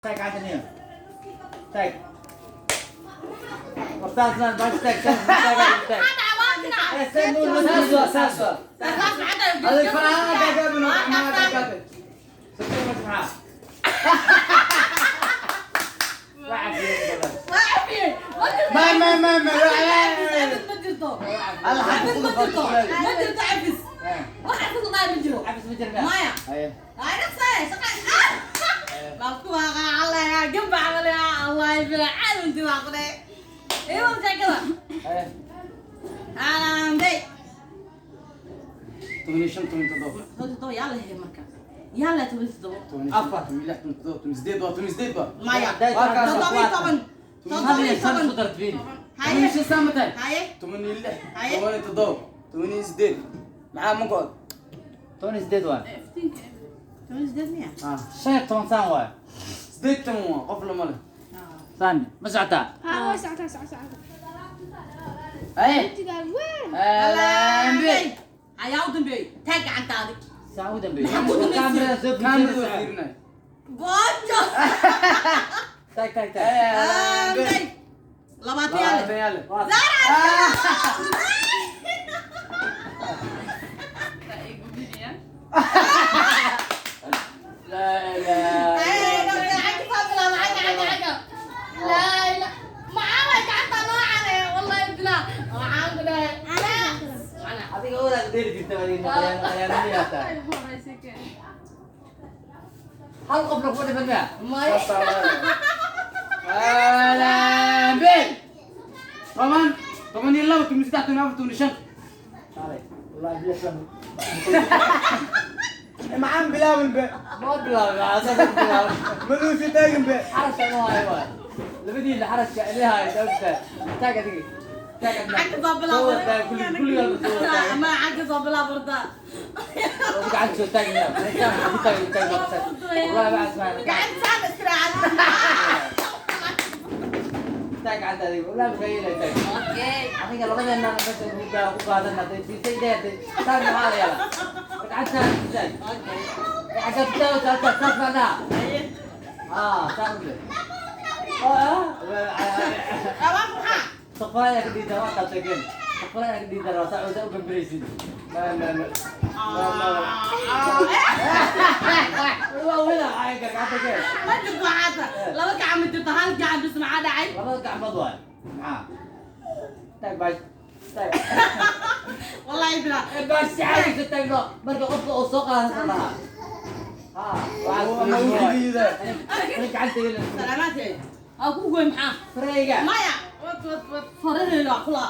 Taag gacanta niyo. Taag. Wartaas maan baash taag taag taag taag. Eh, saan nuu Saas waa, saas waa. Saas maxaa tahay? Adig faraha gaagaabin oo gacmaha gaagaabin. Sotay ma maxaa? Waa cafiyey badan. Waa cafiyey. Ma jirto. Ma ma ma ma. Cafis ma jirto. Hal xabbo Cafis ma ku jirto. Ma jirto cafis. Eh, Wax cafis la dhahay ma jiro. cafis ma jirna. Maya. Haye. Ay, dhaqsay, shaqa- Ah! Baan ku waaqaa, Allah yaa gamba camal yaa, Allah bila caadunti waa qudhe. Igu sheekada. Haye. Haalaanday. 15, 17. 17 yaa la helay marka. Yaa la 17. 15, 16, 17, 18 waa, 18 waa. Maya. Waa kaas. 17. Hal iyo shan 17. isku dar fiiri. Haye. 15 saan ma tahay? Haye. 16, Haye. 17, 18. Maxaa ma go'od? 18 waay. 18 miya? Ah, 15 saan waay. 80 waa, qof lama leh. Saan ma socotaa? ها هو ساعتها ساعة ساعة. Haye. انت قال وين؟ Alaambe. Ayaa u dambeeyey. Taag gacantaadi. Saan u dambeeyey. Maxaa ku dambeysay? Kaamirada soo Kaamirada fiirsanaysa. waa fiirinaya. Boojo. Taag taag taag. Alaambe. Haalaanday. 20 yaa leh. 20 yaa leh. Waa La ilaha. Adiga odaad dheeri jirta adiga khiyaanadii tahay. Hal qofna kuma dhifan miya? Alaambe. 10, 12, 13, 14, 15. Kaalay. Wallahi biyo shan. Maxaan bilaabin be? Ma bilaabin, asaga bilaabin. Maduusi taagin be. Xarashka ma hayo waay. Labadiina xarashka ilaa hayo ogtahay. Taag adiga. Taag adna. Soo wada kulli kulligaa soo wada taag. Oo gacanta soo taagna. Intaan ku taag taag taag. Wallahi ma asmaana. Taag gacanta adiga. Wallahi ma yeelay taag. Adiga labadeena meesha ugu ku qaadan hadday siisay dheertay. Taag maxaa la yeelaa? Gacanta taag. Gacanta taag taag taag taag macnaha. Ah, taag u leh. Oo ah. Saqfalaya ka dhiida waa qabtay geen. Saqfalaya ka dhiida waa saa u gambiraysid. Ma ma ma. Ma ma. Waa wada ay gacanta geen. Labada gacmood waay. Maxaa? Taag baash. Taag. Eh, baash si caadi isu taagno. Marka qofka uu soo qaadan lahaa. Ha, Waa ma u geliida. Ani gacanta yeelin. Fareyga. Maya, faraheeda kula.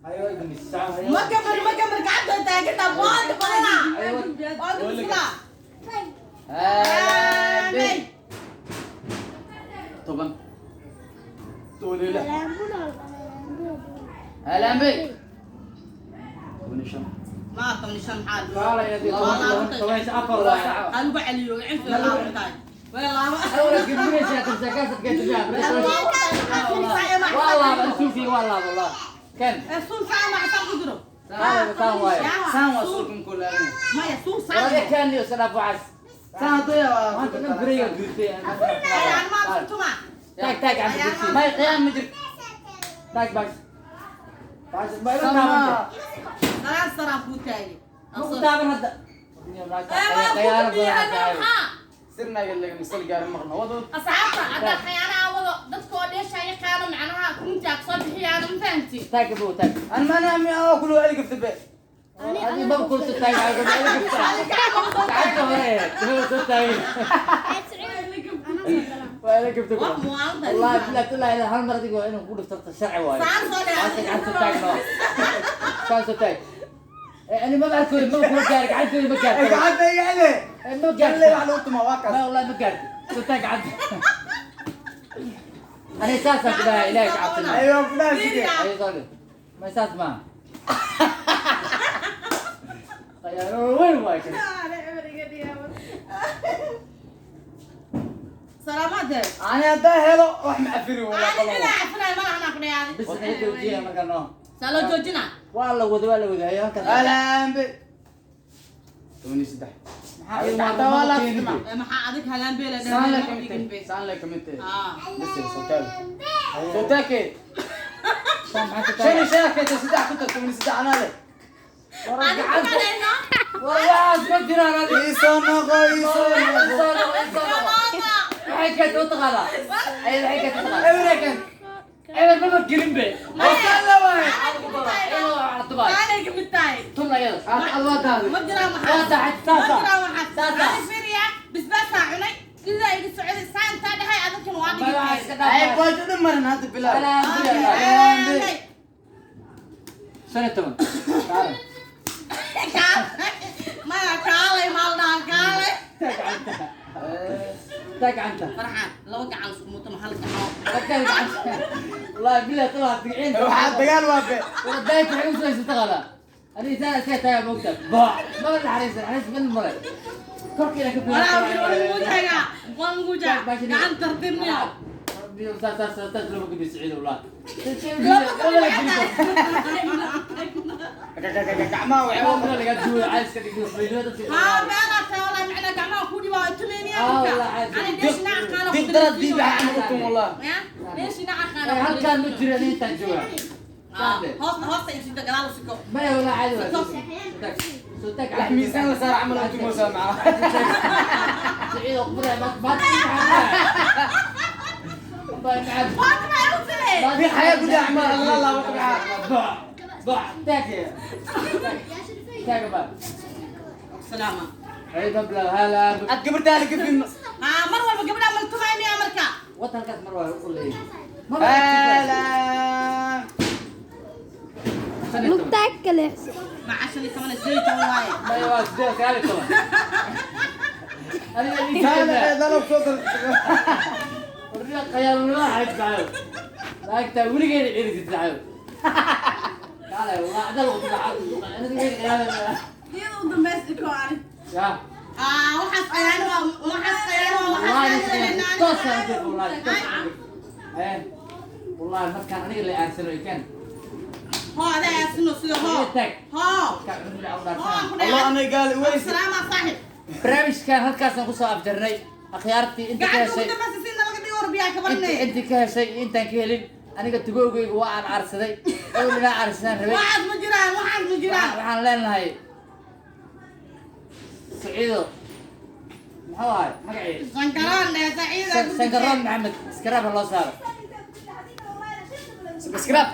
Ayo idin saac. Ma gambar, ma gambar, gacanta taaganta, bood badana. Bood bisla. Alaambe. 10, 16. Alaambe. 15. Ma 15 xaal. Kaalay hadii 14 waay. Aan ugu celiyo, cinfi laba tahay. Wala laba. Awla gambiraysaa kabsa kaasad gaadhaa. Waa laaba suufi waa laaba waa. Kan. Suun saac ma xisaab ku jiro. Saan saan waay. Saan waa suulkan kulaabin. Maya, suun saac. Wada kan iyo sanaaf waxaas. Saan hadduu yaa. Maanta dhan fareyga guurtay. Ayaan ma tuma. Taag taag gacanta kursi. May qiyam ma jirto. Taag baash. Baash ma ila taaban. Salaan saraan kuu taagay. Ma ku taaban hadda. Eh, ma ku Khiyaano biyaha badan tahay. maxaa? Sirnaaga laga misal gaarin maqna wado. Asxaabta hadda khayaanaha wado dadka oo dheesha yaqaano macnaha kuntaag soo bixiyaano ma fahanti. Taag buu taag. An ma ana mi oo kuluu aligafta be. Adiga ma ku soo taag ay gabadha. Gacanta hore. Soo soo taag. Waa ila gabta. Wax muwaadin. Wallahi billahi tallahi hal mar adiga waa inuu ku dhufto sharci waayo. Saan soo dheer. Maanta gacanta taag no. Saan soo taag. Eh, ani ma arko ma ku gaar gacantooda ma gaarto. Gacanta iga celi. Eh, ma gaarto. Jalle wax lagu tumaa waa kaas. Ma wallahi ma gaarto. Soo taag gacanta. Ani saas aan ku dhahay ilaahay ka cabsana. Aywa fulaan sige. Ayo soo dheh. Ma saas ma. Khiyaano weyn waay kan. Salaamaad. Ani haddaa helo wax ma afiri walaa Ani qalan. ilaa cafinaay ma lahan aqriyaadi. Bis naga joojiya marka no. Saa loo joojinaa. Waa la wada waa la wada hayo halkaas. Alaambe. 13. Gacanta waa la tima. Maxaa adig halaan beela Saan la kamid, saan la kamid. Ah. Bas soo soo taake. Shan iyo shan keenta, saddex ku tag, 13 anaa leh. Adig ku kadayno. Waxaas ma jiraan adiga. Ii soo noqo, ii soo noqo. Waxay keentay u taqaanaa ayada, waxay keentay taqaanaa. Eber keen. Eber maba gelin be. Saan la waay. Aanay kamid tahay. Tun ayada. Aad waa daaday. Ma jiraan Waa maxaa. tahay saasa. Ma jiraan maxaa. Saasa. Adig fiiriya, bisbaasaa cunay. Sidaa iga socday, saa intaa dhahay, adagkan waa Magaca iska dhigtay. Ay dhaaf. boojo dhan marin hadda bilaab. Alhamdulillah. 15. Maya kaalay maaldhaha kaalay. Taa gacanta. Farxaan, laba gacan isku muto ma hal gacan. Taa gacanta. Wallahi billahi طلع تقعين. Waxaa dagaal waa be. ودايت waxay u soo taqaanaa. Ani saan iska tagaa moogta. Ba. Ma la xariisan, xariis min male. Korkiina ka Walaa waan gujaga, waan guja. Gacan tartiibniyo. Rabbi saas saas saas loo gudbi Saciid wallah. Gacmaha waxay Waa laga duway caaska dhigay dadka. Haa, meelaa tahay walaa macnaa gacmaha ku dhibaa tumeemiya Ah, marka. walaa caadi. Ani deeshina aqaana ku Diq darad diib waxaa utum wallah. Ya, deeshina aqaana. Halkaan ma jiro intaan jooga. Hoosta hoosta inta gadaal u siko. Maya walaa caadi waa. Soo tag. Wax miisaan la saara camal utum oo macaa. Saciid oo qura ma ma. Fatima ay u tilay. في حياة gudaha camal Allah la wax maxaa. Ba. Ba. Tag. Tag ba. Salaama. Ay mabla hala. Aad gabartaa la gafin. Haa, mar walba gabadha mal tumaamiya marka. Wadankaas mar waa u leeyahay. Hala. Lugtaa kale xisib. Maca 15, 18 waaye. Maya waa 8, 19. Aniga ii Saan sheeg. dalab soo dar. Warriya khayaalnimo xayd saxo. Laagta weligeeda ciidanka saxo. Kaalay wallah adal u tagaa. Aniga ii khayaalnimo. Iyada u dambaysa iko ani. Ya. Ah, waxaas ayaana waa waxaas ayaana waa Wallahi waxaas ayaana. toos aan ku wallahi. Eh. Wallahi markaan aniga la aarsano ikan. Hoo, adaa aasino sida hoo. Tag. Hoo. Ka cunug Hoo, awdaarsan. ku Allah dhaca. anay gaal weys. Salaama saaxib. Barnaamijkan halkaasaan kusoo afjarnay akhyaartii inta ka Gacanta ugu heshay dambaysa si nalaga dhigo warbiyaa ka inta barnay. intii ka heshay iyo intaan ka helin aniga tugowgayga waa aan aarsaday oo inaan aarsadaan rabay. Waxaas ma jiraan, waxaas ma jiraan. Waxaan leenahay Saciido muxuu ahay magacii? Sankaroon eh, Saciida. Sankaroon Maxamed iskaraab ha loo saaro. Subscribe.